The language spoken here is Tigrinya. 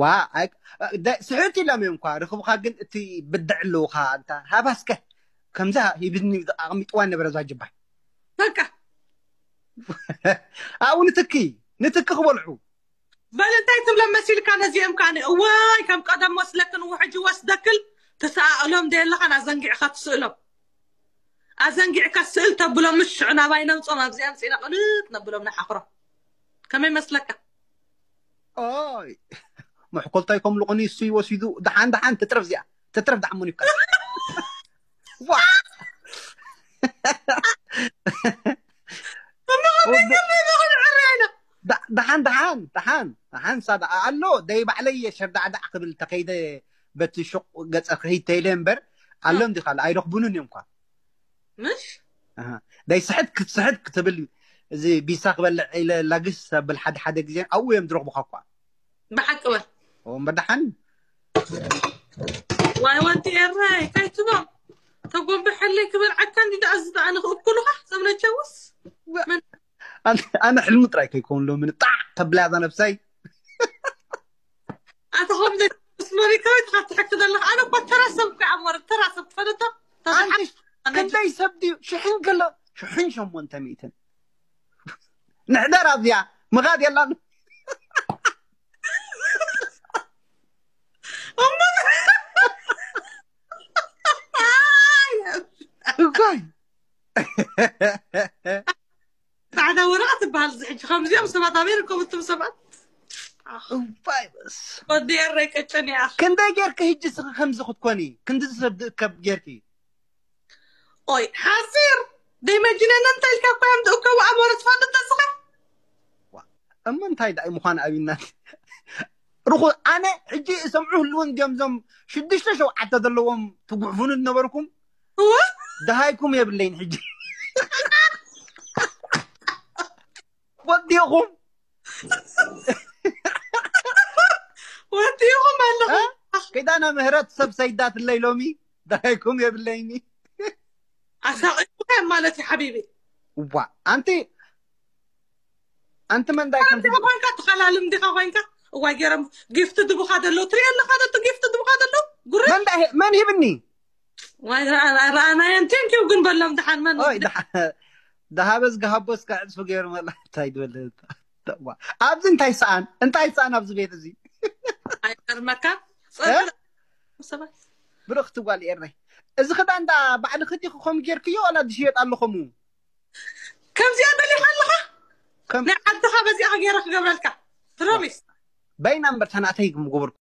ዋ ኣይ- ደ- ስሕት ኢሎም እዮም እኳ ርኽብኻ ግን እቲ ብድዕ ኣለውኻ እንታ ሃባስከ ከምዛ ሂብኒ ኣቕሚጥዋ ነበረ ዛጅባይ በቃ ኣብኡ ንትኪ ንትኪ ክበልዑ በል እንታይ ትብለ መሲልካ ነዚኦም ካነ እዋይ ከም ቀደም ወስለክን ውሕጂ ወስደክል ተሰኣእሎም ደየለኻን ኣዘንጊዕካ ትስእሎም ኣዘንጊዕካ ስእል ተብሎም ምሽ ሽዑ ናባይ ነምጾም ኣብዚኣም ስኢና ቅልጥ ነብሎም ንሓኽሮም ከመይ መስለካ ኦይ መሕኮልታይ ከም ልቑኒ እሱ ይወሲዱ ደሓን ደሓን ትጥረፍ እዚኣ ትጥረፍ ደሓን ሙኒካ ዋ ደሓን ደሓን ደሓን ደሓን ሳዳ ኣሎ ደይ ባዕለይ እየ ሸርዳዕዳዕ ክብል ተኸይደ በቲ ሹቕ ገፀ ክኸይድ ተይለ እምበር ኣሎ እንዲ ካልእ ኣይረኽቡንን እዮም እኳ ምሽ ደይ ስሕት ክትስሕት ክትብል እዚ ቢሳ ክበልዕ ኢለ ላግስ ኣብል ሓደ ሓደ ግዜ ኣብኡ እዮም ዝረኽቡኻ እኳ ብሓቂ በል እምበር ደሓን ዋይ ወዲ ኤረይ ከይትቦም ተጎንብሐለይ ክበልዓካ እንዲ ደኣ ዝጠኣነ ክእኩሉኻ ዘምነቸውስ ኣነ ሕልሚ ጥራይ ከይከውን ሎሚ ንጣዕ ተብላ እዛ ነብሰይ ኣታ ከምዚ ስመሪ ከመይ ትኻ ትሕክ ዘለኻ ኣነ እኳ ተራ ሰብ እኳ ኣሞር ተራ ሰብ ትፈልጦ ኣንቲ ክንደይ ሰብ ድዩ ሽሕን ገለ ሽሕን ሸሞንተ ሚእትን ንሕደር ኣብዚኣ ምኻድ የላን እኳይ ጻዕዳ ወረቐት ትበሃል እዚ ሕጂ ከምዚኦም ሰባት ኣበይ ርከቡ እቶም ሰባት እኳይ በስ ወዲ ኤረይ ቀጨን ይኣ ክንደይ ጌርኪ ሕጂ ስኺ ከምዚ ክትኮኒ ክንዲ ዝሰድእ ከብ ጌርኪ ኦይ ሓፂር ደይመጅነና እንታይ ኢልካ እኮ እዮም ዝእከቡ ኣሞረ ትፈልጥ ተስኻ እሞ እንታይ ደኣ ምዃን ኣብይናት ርኹ ኣነ ሕጂ እሰምዑ ህልውን ድዮም ዞም ሽዱሽተ ሸውዓተ ዘለዎም ትጉሕፉኑ ዝነበርኩም እወ ደሃይኩም የብለይን ሕጂ ወዲኹም ወዲኹም ኣለኹ ኪዳነ ምህረት ሰብ ሰይዳትለይ ሎሚ ደሃይኩም የብለይኒ ኣሳቂጥካ ማለት እዩ ሓቢቢ ዋ ኣንቲ ኣንቲ መንዳይ ከም ዲኻ ኮይንካ ተኸላልም ዲኻ ኮይንካ እዋይ ገይሮም ጊፍት ድቡኻ ደሎ ትሪኦ ኣለኻ ዶ ጊፍት ድቡኻ ደሎ ጉረ መንዳይ መን ሂብኒ ዋይ ረኣናዮም ቴንኪው ግን በሎም ደሓን መን ኦይ ደሃበ ዝገሃቦ እስካ ዕፅፊ ገይሩ መላ እንታይ ድበለ ኣብዚ እንታይ ሰኣን እንታይ ሰኣን ኣብዚ ቤት እዚ ኣይገርመካ ፀብር ሰባት ብርኽቲ ጓል ኤረይ እዚ ክዳን ዳ ባዕልኺ ዲኺ ከም ጌርክዮ ዋላ ዝሽየጥ ኣሎ ከምኡ ከምዚኣ ደሊኻ ኣለኻ ከም ናይ ዓድኻ በዚኣ ገይረ ክገብረልካ ፕሮሚስ በይና እምበር ተናእተይ ምገበርኩ